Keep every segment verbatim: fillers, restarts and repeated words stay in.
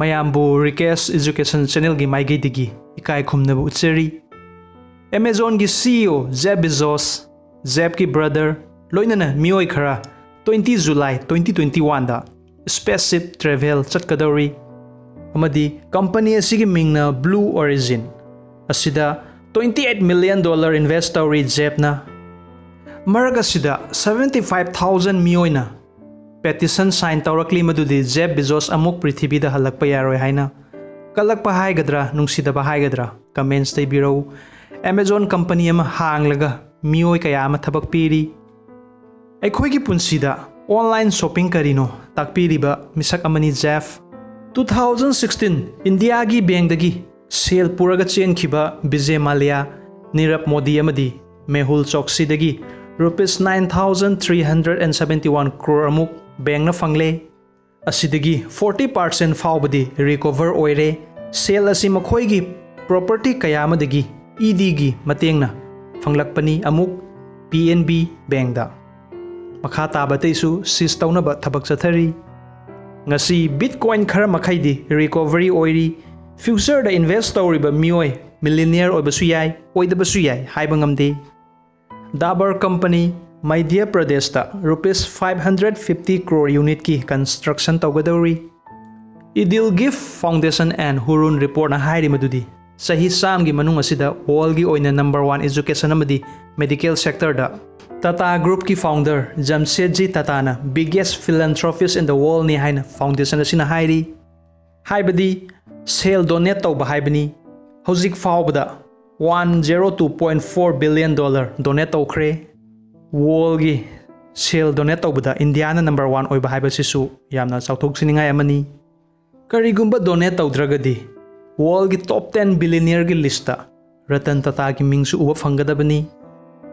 ꯃꯌꯥꯝꯕꯨ Rikesh Education Channelꯒꯤ ꯃꯥꯏꯀꯩꯗꯒꯤ ꯏꯀꯥꯏ ꯈꯨꯝꯅꯕ ꯎꯠꯆꯔꯤ꯫ Amazonꯒꯤ CEO Jeff Bezos, Jeffꯀꯤ brother, ꯂꯣꯏꯅꯅ ꯃꯤꯑꯣꯏ ꯈꯔ twenty July twenty twenty-oneꯗ spaceship travel ꯆꯠꯀꯗꯧꯔꯤ ꯑꯃꯗꯤ company ꯑꯁꯤꯒꯤ ꯃꯤꯡꯅ Blue Origin ꯑꯁꯤꯗ twenty eight million dollar invest ꯇꯧꯔꯤ Jeffꯅ꯫ ꯃꯔꯛ ꯑꯁꯤꯗ seventy five thousand ꯃꯤꯑꯣꯏꯅ petition sign ꯇꯧꯔꯛꯂꯤ ꯃꯗꯨꯗꯤ Jeff Bezos ꯑꯃꯨꯛ ꯄ꯭ꯔꯤꯊꯤꯕꯤꯗ ꯍꯜꯂꯛꯄ ꯌꯥꯔꯣꯏ ꯍꯥꯏꯅ꯫ ꯀꯜꯂꯛꯄ ꯍꯥꯏꯒꯗ꯭ꯔꯥ, ꯅꯨꯡꯁꯤꯗꯕ ꯍꯥꯏꯒꯗ꯭ꯔꯥ, commentsꯇ ꯏꯕꯤꯔꯛꯎ꯫ Amazon company ꯑꯃ ꯍꯥꯡꯂꯒ ꯃꯤꯑꯣꯏ ꯀꯌꯥ ꯑꯃ ꯊꯕꯛ ꯄꯤꯔꯤ꯫ ꯑꯩꯈꯣꯏꯒꯤ ꯄꯨꯟꯁꯤꯗ online shopping ꯀꯔꯤꯅꯣ ꯇꯥꯛꯄꯤꯔꯤꯕ ꯃꯤꯁꯛ ꯑꯃꯅꯤ Jeff꯫ Two thousand sixteen Indiaꯒꯤ bankꯗꯒꯤ ꯁꯦꯜ ꯄꯨꯔꯒ ꯆꯦꯟꯈꯤꯕ Vijay Mallya, Nirav Modi ꯑꯃꯗꯤ Mehul Choksiꯗꯒꯤ rupees nine thousand three hundred and seventy one crore ꯑꯃꯨꯛ bankꯅ ꯐꯪꯂꯦ꯫ ꯑꯁꯤꯗꯒꯤ forty percent ꯐꯥꯎꯕꯗꯤ recover ꯑꯣꯏꯔꯦ꯫ ꯁꯦꯜ ꯑꯁꯤ ꯃꯈꯣꯏꯒꯤ property ꯀꯌꯥ ꯑꯃꯗꯒꯤ EDꯒꯤ ꯃꯇꯦꯡꯅ ꯐꯪꯂꯛꯄꯅꯤ ꯑꯃꯨꯛ PNB bankꯗ꯫ ꯃꯈꯥ ꯇꯥꯕ ꯑꯇꯩꯁꯨ seize ꯇꯧꯅꯕ ꯊꯕꯛ ꯆꯠꯊꯔꯤ꯫ ꯉꯁꯤ Bitcoin ꯈꯔ ꯃꯈꯩꯗꯤ recovery ꯑꯣꯏꯔꯤ꯫ Futureꯗ invest ꯇꯧꯔꯤꯕ ꯃꯤꯑꯣꯏ millionaire ꯑꯣꯏꯕꯁꯨ ꯌꯥꯏ, ꯑꯣꯏꯗꯕꯁꯨ ꯌꯥꯏ, ꯍꯥꯏꯕ ꯉꯝꯗꯦ꯫ Dabur company ꯃꯙ꯭ꯌ ꯄ꯭ꯔꯗꯦꯁꯇ rupees five hundred fifty crore unitꯀꯤ construction ꯇꯧꯒꯗꯧꯔꯤ꯫ Ideal Gift Foundation and Hurun reportꯅ ꯍꯥꯏꯔꯤ ꯃꯗꯨꯗꯤ ꯆꯍꯤ ꯆꯥꯝꯒꯤ ꯃꯅꯨꯡ ꯑꯁꯤꯗ worldꯒꯤ ꯑꯣꯏꯅ number one education ꯑꯃꯗꯤ medical sectorꯗ Tata Groupꯀꯤ founder Jamsetji Tataꯅ biggest philanthropist in the worldꯅꯤ ꯍꯥꯏꯅ foundation ꯑꯁꯤꯅ ꯍꯥꯏꯔꯤ꯫ ꯍꯥꯏꯕꯗꯤ ꯁꯦꯜ donate ꯇꯧꯕ ꯍꯥꯏꯕꯅꯤ꯫ ꯍꯧꯖꯤꯛ ꯐꯥꯎꯕꯗ one zero two point four billion dollar donate ꯇꯧꯈ꯭ꯔꯦ꯫ Worldꯒꯤ ꯁꯦꯜ donate ꯇꯧꯕꯗ ꯏꯟꯗꯤꯌꯥꯅ number one ꯑꯣꯏꯕ ꯍꯥꯏꯕꯁꯤꯁꯨ ꯌꯥꯝꯅ ꯆꯥꯎꯊꯣꯛꯆꯅꯤꯡꯉꯥꯏ ꯑꯃꯅꯤ꯫ ꯀꯔꯤꯒꯨꯝꯕ donate ꯇꯧꯗ꯭ꯔꯒꯗꯤ worldꯒꯤ top ten billionaireꯒꯤ listꯇ ꯔꯇꯟ ꯇꯥꯇꯥꯒꯤ ꯃꯤꯡꯁꯨ ꯎꯕ ꯐꯪꯒꯗꯕꯅꯤ꯫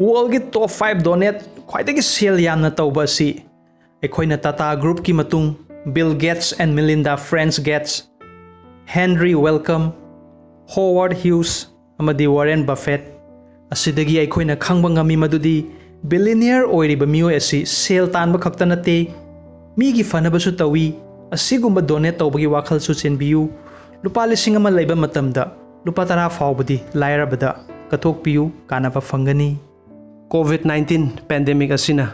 Worldꯒꯤ top five donate ꯈ꯭ꯋꯥꯏꯗꯒꯤ ꯁꯦꯜ ꯌꯥꯝꯅ ꯇꯧꯕ ꯑꯁꯤ ꯑꯩꯈꯣꯏꯅ Tata Groupꯀꯤ ꯃꯇꯨꯡ Bill Gates and Melinda French Gates, Henry Wellcome, Howard Hughes ꯑꯃꯗꯤ Warren Buffett ꯑꯁꯤꯗꯒꯤ ꯑꯩꯈꯣꯏꯅ ꯈꯪꯕ ꯉꯝꯃꯤ ꯃꯗꯨꯗꯤ billionaire ꯑꯣꯏꯔꯤꯕ ꯃꯤꯑꯣꯏ ꯑꯁꯤ ꯁꯦꯜ ꯇꯥꯟꯕ ꯈꯛꯇ ꯅꯠꯇꯦ, ꯃꯤꯒꯤ ꯐꯅꯕꯁꯨ ꯇꯧꯏ꯫ ꯑꯁꯤꯒꯨꯝꯕ donate ꯇꯧꯕꯒꯤ ꯋꯥꯈꯜꯁꯨ ꯆꯦꯟꯕꯤꯌꯨ꯫ ꯂꯨꯄꯥ ꯂꯤꯁꯤꯡ ꯑꯃ ꯂꯩꯕ ꯃꯇꯝꯗ ꯂꯨꯄꯥ ꯇꯔꯥ ꯐꯥꯎꯕꯗꯤ ꯂꯥꯏꯔꯕꯗ ꯀꯠꯊꯣꯛꯄꯤꯌꯨ, ꯀꯥꯟꯅꯕ ꯐꯪꯒꯅꯤ꯫ COVID nineteen pandemic ꯑꯁꯤꯅ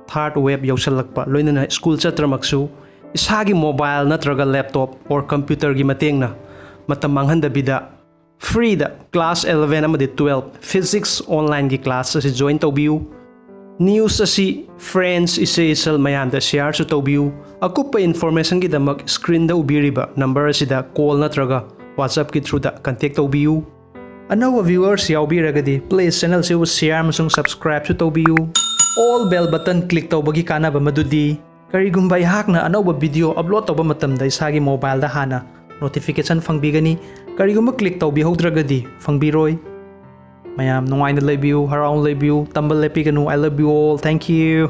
third wave ꯌꯧꯁꯜꯂꯛꯄ, ꯂꯣꯏꯅꯅ ꯁ꯭ꯀꯨꯜ ꯆꯠꯇ꯭ꯔꯃꯛꯁꯨ ꯏꯁꯥꯒꯤ mobile ꯅꯠꯇ꯭ꯔꯒ laptop or computer ꯒꯤ ꯃꯇꯦꯡꯅ ꯃꯇꯝ ꯃꯥꯡꯍꯟꯗꯕꯤꯗ free ꯗ class eleven ꯑꯃꯗꯤ twelve physics online ꯒꯤ class ꯑꯁꯤ join ꯇꯧꯕꯤꯌꯨ꯫ News ꯑꯁꯤ friends, ꯏꯆꯦ ꯏꯆꯜ ꯃꯌꯥꯝꯗ share ꯁꯨ ꯇꯧꯕꯤꯌꯨ꯫ ꯑꯀꯨꯞꯄ information ꯒꯤꯗꯃꯛ screen ꯗ ꯎꯕꯤꯔꯤꯕ number ꯑꯁꯤꯗ call ꯅꯠꯇ꯭ꯔꯒ WhatsApp ꯀꯤ through ꯗ contact ꯇꯧꯕꯤꯌꯨ꯫ ꯑꯅꯧꯕ viewers ꯌꯥꯎꯕꯤꯔꯒꯗꯤ please channel ꯁꯤꯕꯨ share ꯑꯃꯁꯨꯡ subscribe ꯁꯨ ꯇꯧꯕꯤꯌꯨ꯫ All bell button click ꯇꯧꯕꯒꯤ ꯀꯥꯟꯅꯕ ꯃꯗꯨꯗꯤ ꯀꯔꯤꯒꯨꯝꯕ ꯑꯩꯍꯥꯛꯅ ꯑꯅꯧꯕ video upload ꯇꯧꯕ ꯃꯇꯝꯗ ꯏꯁꯥꯒꯤ mobile ꯗ ꯍꯥꯟꯅ notification ꯐꯪꯕꯤꯒꯅꯤ꯫ ꯀꯔꯤꯒꯨꯝꯕ click ꯇꯧꯕꯤꯍꯧꯗ꯭ꯔꯒꯗꯤ ꯐꯪꯕꯤꯔꯣꯏ꯫ ꯃꯌꯥꯝ ꯅꯨꯡꯉꯥꯏꯅ ꯂꯩꯕꯤꯌꯨ, ꯍꯔꯥꯎꯅ ꯂꯩꯕꯤꯌꯨ, ꯇꯝꯕ ꯂꯦꯞꯄꯤꯒꯅꯨ꯫ I love you all. Thank you.